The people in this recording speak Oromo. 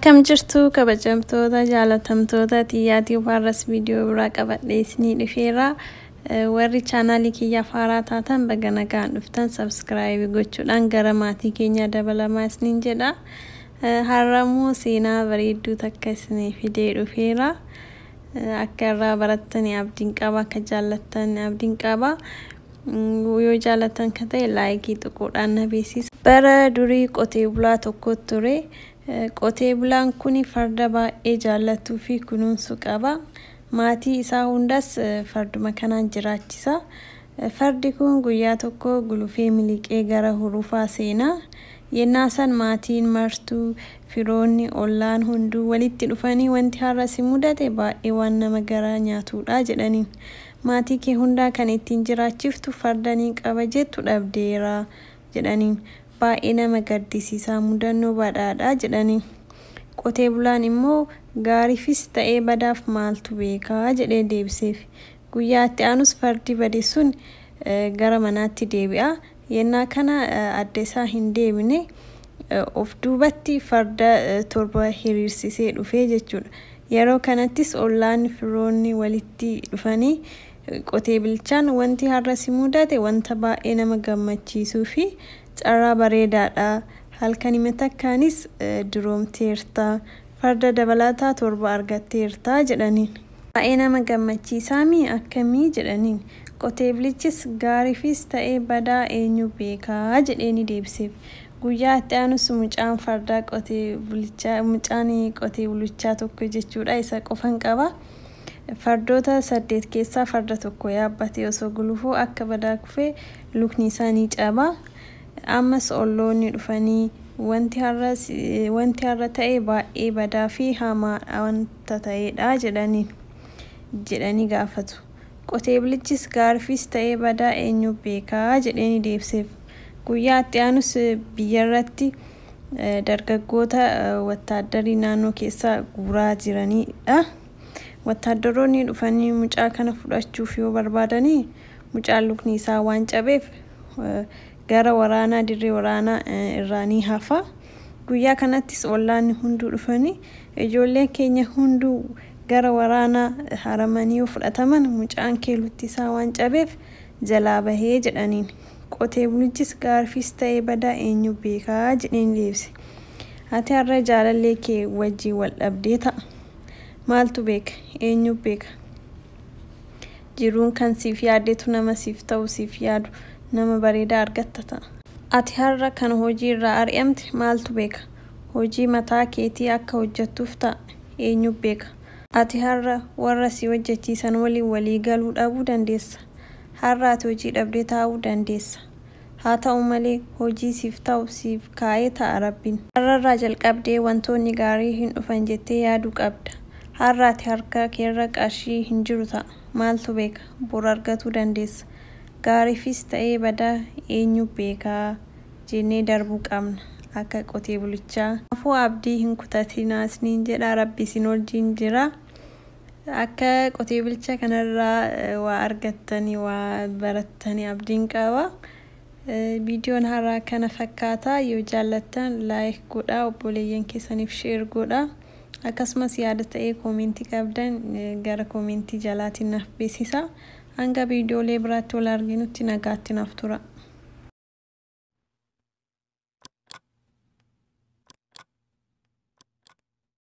Akkam jirtu kabajamtoota jaalatamtoota xiyyaatiif har'as viidiyoo biraa qabadhee isinii dhufeera. Warri chaanaalii kiyyaaf haaraa taatan baga nagaan dhuftan, subscribe gochuudhaan gara maatii keenyaa dabalamaa isiniin jedha. Har'ammoo seenaa bareedduu takka isinii fidee dhufeera. Akka irraa barattanii abdiin qaba, akka jaallattan abdiin qaba. Yoo jaallattan kan ta'e like tuquudhaan na beeksisa. Bara durii qotee bulaa tokko ture. Qotee bulaan kun farda baay'ee jaallatuu fi kunuunsu qaba. Maatii isaa hundas farduma kanaan jiraachisa. Fardi kun guyyaa tokko gulufee miliqee gara hurufaa seenaa. Yennaa san maatiin martuu, firoonni, ollaan hunduu walitti dhufanii, "Wanti har'a si mudate baay'ee waan nama garaa nyaatudha," jedhaniin. "Maatii kee hundaa kan ittiin jiraachiftu farda ni qaba jettu dhabdeera," jedhaniin. "Baay'ee nama gaddisiisaa, mudannoo badhaadha," jedhaniin. Qotee bulaan immoo, "Gaariifis ta'ee badaaf maaltu beekaa?" jedhee deebiseef. Guyyaa itti aanus fardi bade sun gara manaatti deebi'a. Yennaa kana adda isaa hin deebine, of duubatti farda 7 hiriirsisee dhufee jechuudha. Yeroo kanattis ollaan, firoonni walitti dhufanii qotee bulchaan, "Wanti har'a si mudate wanta baay'ee nama gammachiisuu fi carraa bareedaadha. Halkanima takkaanis duroomteerta. Farda dabalataa 7 argatteerta," jedhaniin. "Baay'ee nama gammachiisaami, akkamii?" jedhaniin. Qotee bulichis, "Gaariifis ta'ee badaa eenyu beekaa?" jedhee ni deebiseef. Guyyaa itti aanus mucaan fardaa qotee bulichaa, mucaan qotee bulichaa tokko jechuudha, isa qofan qaba. Fardoota 8 keessaa farda tokko yaabbatee osoo gulufuu akka badaa kufee lukni isaa ni caba. Ammas olloonni dhufanii, "Wanti har'a ta'e baay'ee badaa fi hamaa wanta ta'edha," jedhanii gaafatu. Qotee bulichis, "Gaariifis ta'ee badaa eenyu beekaa?" jedhee ni deebiseef. Guyyaa itti aanus biyyarratti dargaggoota wattaaddarii naannoo keessaa guuraa jiranidha. Wattaaddaroonni dhufanii mucaa kana fudhachuuf yoo barbaadanii, mucaan lukni isaa waan cabeef gara waraanaa, dirree waraanaa irraa ni hafa. Guyyaa kanattis ollaanni hunduu dhufanii, "Ijoolleen keenya hunduu gara waraanaa haramanii yoo fudhataman, mucaan kee lukti isaa waan cabeef jalaa bahee," jedhaniin. Qotee bulichis, "Gaariifis ta'ee badaa eenyu beekaa?" jedheen deebise. Ati har'a jaalallee kee wajjin wal dhabdee ta'a. Maaltu beeka? Eenyu beeka? Jiruun kan siif yaaddetu nama siif ta'u, siif yaadu, nama bareedaa argatta ta'a. Ati har'a kan hojii irraa ari'amte, maaltu beeka? Hojii mataa keetii akka hojjettuuf ta'a. Eenyu beeka? Ati har'a warra si hojjechiisan waliin walii galuu dhabuu dandeessa. Har'a ati hojii dhabdee taa'uu dandeessa. Haa ta'u malee hojii siif ta'u siif kaa'ee ta'a Rabbiin. Har'arraa jalqabdee wantoonni gaarii hin dhufan jettee yaaduu qabda. Har'a ati harka keerra qarshii hin jiru ta'a. Maaltu beeka? Bor argatuu dandeessa. Gaariifis ta'ee badaa eenyu beekaa jennee darbuu qabna akka qotee bulichaa. Kanaafuu abdii hin kutatinaa isiniin jedha, Rabbi isin wajjin jira. Akka qotee bulchaa kanarraa waa argattanii, waa barattanii abdiin qaba. Viidiyoon har'aa kana fakkaata. Yoo jaallattan like godhaa, obboleeyyan keessaniif share godhaa. Akkasumas yaada ta'ee comment qabdan gara comment jalaatiin naaf beeksisaa. Hanga viidiyoolee biraatti wal arginutti nagaatti naaf tura.